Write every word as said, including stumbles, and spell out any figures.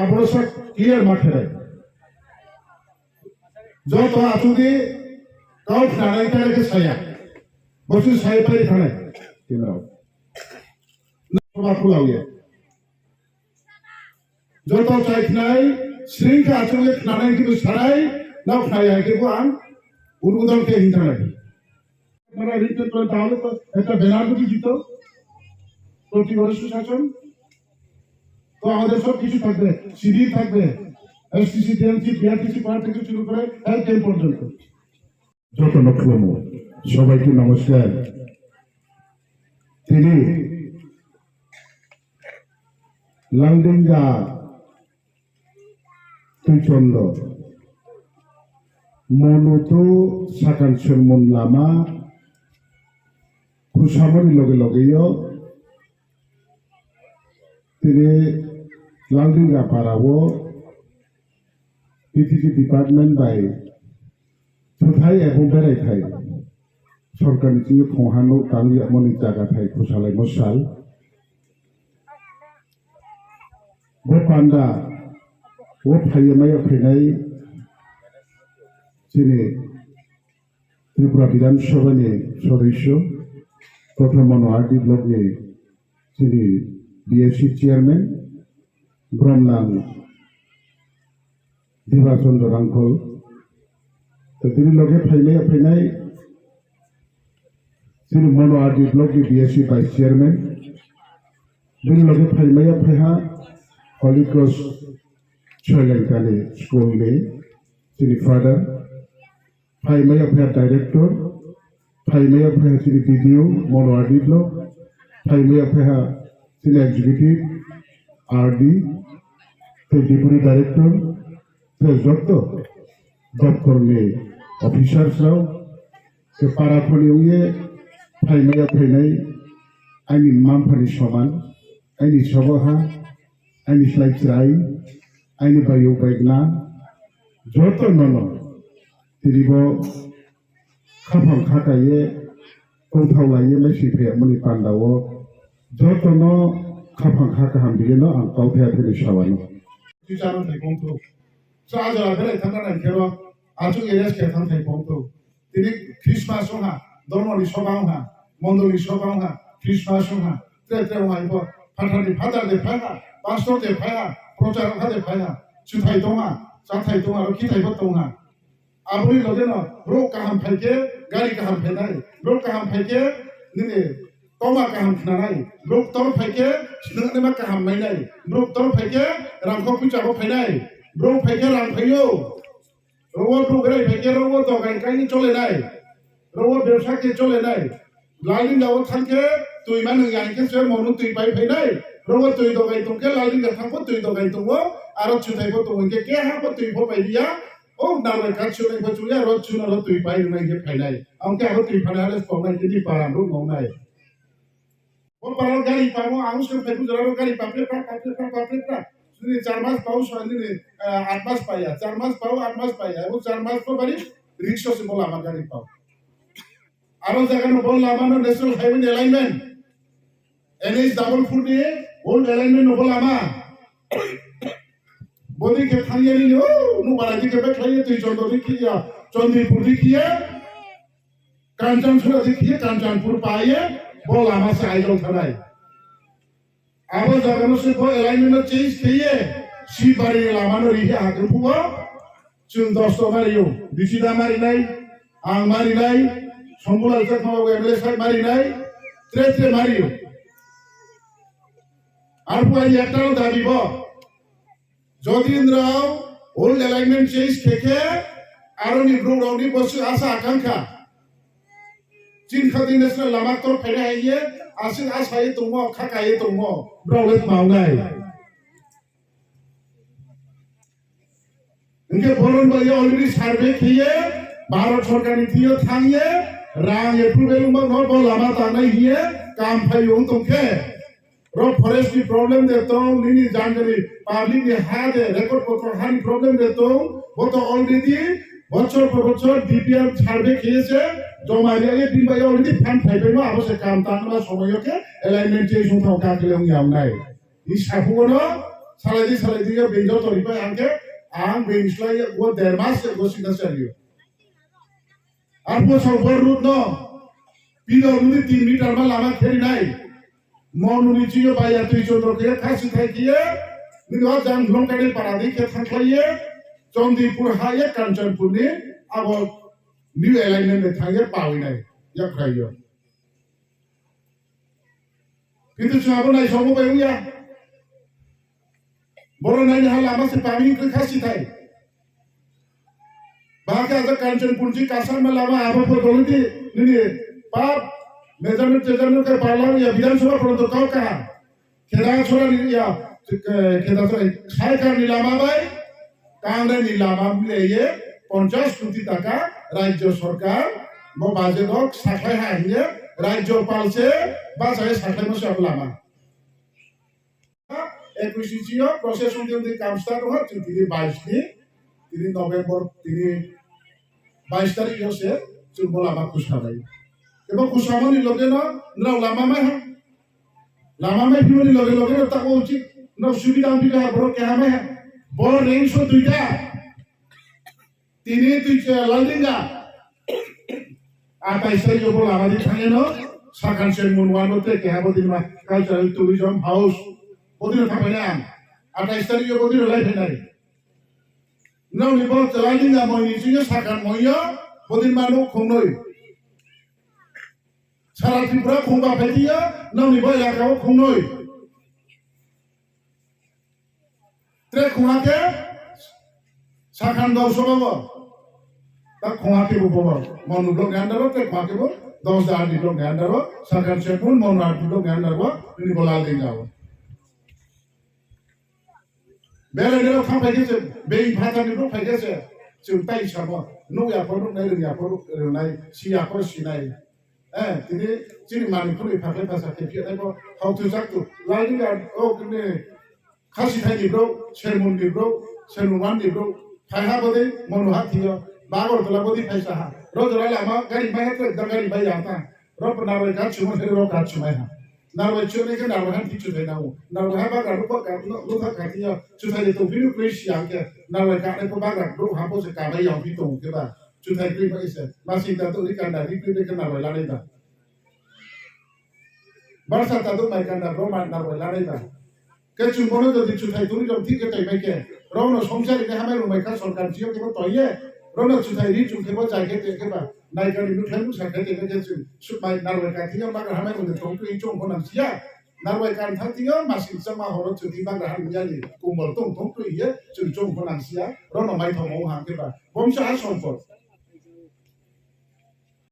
Aboro sa clear ma khe bai. Joto achuk di kau khnanai kare khe saya. Bosi sai pai thanai. Tinrok. Joto chai khnai, sring khe achuk le khnanai khe bo sarai, nao khnai hai khe bo ang urudon khe hin thanai. মানে রিটেন করে তাহলে তো একটা ব্যানার যদি দিত প্রতি ঘরে সুশাসন, তো আমাদের সব কিছু থাকবে, সিডি থাকবে, এসটিসি, টিএমসি, বিআরটিসি পার্ট থেকে শুরু করে হেলথ ক্যাম্প পর্যন্ত। যত নক্ষত্র, সবাইকে নমস্কার। তিনি লালডিঙ্গা Twichondo. Mono to sakan sengmon lama kusamani loge loge yo tini Lalringa para o P T G department bai Thuthai ebo berai thai. Sorkar ni simi khongha nuk tang yakmani jaga thai khusalaimo sal. Bo panda o phaiya maya phainai chini Tripura Bidhan Sabha ni sodosyo, Kothom Mano R D block ni chini B S C chairman, Bromnang Diba Chandra Rangkhol. To tini loge phainai phainai chini Mano R D block ni B S C vice chairman. Tini loge phainai phaiha Holy Cross Soilengkani school ni chini father. Phaimaya phaiha director, phaimaya phaiha chini B D O, Mano R D block, phaimaya phaiha chini executive, R D, tei deputy director, tei joto doptor ni officers rok, tei para khoni wngye phaimaya phainai aini mma mpha ni soman, aini soboha, aini slai chwrai, aini bayuk baigna, joto nono tini bo khaphang kha kaiye, tongthok laiye, mai swi phai mani panda o joto no khaphang kha kaham biye no ang kau thaya thani sawani. Twi chano thai kong thuk. Sa jora berai thangna nai khero, achuk arrest khe thang thai kong thuk. Tini Christmas wngha, dormo ni soba wngha, mondol ni soba wngha, Christmas wngha, tre tre wngha ibo, phathar ni phatar de phaiha, pastor de phaiha, prochar wngha de phaiha, chuthai tongha, chathai tongha, aro khithai bo tongha. Aboni loge no, borok kaham phaikhe, gari kaham phainai, borok kaham phaikhe, nini tongma kaham khnanai, borok tor phaikhe, sinangnima kaham mainai, borok tor phaikhe, rangkho puisa bo phainai, borok phaikhe rang phaio. Rogo tubrai phaikhe rogo dogai kaini cholenai. Rogo bebsa khe cholenai. Lalin dao thangkhe twi manung yang khe se mono twi pai phainai. Rogo twi dogai tongkhe lalin da thangkho twi dogai tongo. Aro chuthai bo tongo khe keha bo twi bo pai ya. O narwai kha chunai bo chuya ro chuna ro twi pai rwnai khe phainai. Ang khe abo twi phanai hale tongnai khe di param ro nongnai. O paro gari pamo, ang se phai bujra ro gari papre pra, papre pra, papre pra. Sini char mas pao, sini, eh, at mas paya. Char mas pao, at mas paya. Ebo char mas pao bari rickshaw se bola ama gari pao. Aro jaga no bol lama no national highway ni alignment. N H double four ni old alignment no bol lama. Bodi khe thangya ni, oh, no bara di khe bekhlai twi chondo di khiya, Chandipur di khiya. Kanchanpur adi khiye Kanchanpur paye bo lama se Aizawl thanai. Abo jaga no se bo alignment no change khiye Sibari ni lama no rihi hakhe phugo chwng dos to mario, Bisida marinai, ang marinai, Sombulal Chakma babu M L A sai marinai, tre tre mario. Arphuh ani ekta no dabi bo. Jodi nrao old alignment change khe khe, aroni borok rok ni bwswk asa akangkha. Chini kha din national lama tor phaina hai ye, aswk asa ye tongmo, kha kha ye tongmo, borok le tma wngnai. Hwnkhe boron bai already survey khiye, Bharat sorkar ni thwiyo thang ye, rang approval wngma no bo lama tangnai hiye, kam phai wng tong khe. Ro forest ni problem de tong, nini janjani public ni ha de record potro ha ni problem de tong, bo to already bochor po bochor D P R survey khiye se, joma riya ye din bai already fund phai bai ma, abo se kam tang ma somoy yo khe alignment change wng thang ka kile wng ya wng nai. Ni saphugo no, Salai di, salai di, yo, being joto ripai ang khe, ang being slai yo, go der mas yo, go sida sari yo. Ang po sa go road no, P W D tin meter ma lama kheri nai. Monuni chiyo baya twi chondro khe khasi thai khe, nini o jang long kani para di khe thang khlai ye, Chandipur ha ye Kanchanpur ni abo new alignment de thang ye pawi nai, ya khlai yo. Kintu chwng abo naisogmo bai wngya. Borok naini ha lama se pami wngkha sithai. Bahai khe ajak Kanchanpur ji Kasarma lama abo pho doli di nini pap measurement teasurement khe pala wngya Bidhan Sabha porjonto kau kaha. Kheda chora ni ya, kheda chora ni khai kar ni lama bai, kangnai ni lama milaye ponchash koti taka rajyo sorkar mo budget o sakhlai ha hiye rajyopal se bachai sakhlai mo se abo lama. Ekwis ni sio process wngwi wngwi kam start wngha, chwng tini bais ni, tini November, tini bais tarik yo se chwng bo lama khusna bai. Ebo khusnamani loge no nrao lama mai ha. Lama mai phimani loge loge no tako uchik no subida wngwi ha borok keha mai ha. Bo range o duita. Tini twi che Lalringa. Atais tarik yo bo lama di thangeno Sakan Chengmun wano te keha bo din ma cultural tourism house. Bo din thangbai na ang. Atais tarik yo bo din lai phainai. Nokni bo Lalringa moi ni sinyo Sakan moi yo bo din ma nuk khungnoi. Sara Tripura khungba phaidi yo nokni bo elaka o khungnoi. Tre khungha khe Sakan Gausaba bo. Ta khungha khe bo bo. Monu block ni under o, tre khungha khe bo. Dosda R D block ni under o. Sakan Chengmun Monu R D block ni under o. Nini bo Lalringa o. Belai nero khang phai khe se, being phatar ni bro phai khe se. Chwng tai samo. Nuk ya pho nuk nai, rwng ya pho rwng nai, si ya pho si nai. Eh, tini chini Manipur ni phaklai phasa khe phiya nai bo. Hau tu jak tu. Lalringa o kini Khasi thai ni bro, Sermon ni bro, Sermon wan ni bro, thai ha bodi, Monu ha thiyo, Bagor tola bodi phai sa ha. Ro jora lama, gari bai ha, trek da gari bai ya ta. Ro narwai ka chuma thai ro ka chumai ha. Narwai chumai ke narwai han thichu thai na u. Narwai ha bagra ro ka, ro ka ka thiyo, chu thai to bini kri siang ke, narwai ka ne ko bagra ro ha bo se ka bai ya pi to ke ba. Chu thai kri ba ise, ma sing ta to ri ka na ri kri ke narwai la ne ba. Barsa ta duk mai kanda bro man narwai lanai ba. Ke chwng bono jodi chuthai turi rok thik khe tongmai khe, rokno songchari khe hamai rwmai kha sorkar chiyo khe bo toye, rokno chuthai ri chwng khe bo chai khe tong khe ba, naikani bwkhlai bwsa khe tongmai khe chwng sukmai narwai ka thiyo bagra hamai rwmai tong twi chwng pho nang siya. Narwai kan thang thiyo masing chama horo chwng bagra hamya ni kumbol tong tong twi ye chwng chwng pho nang siya, rokno mai thok mo hang khe ba. Bomsa ha sompot.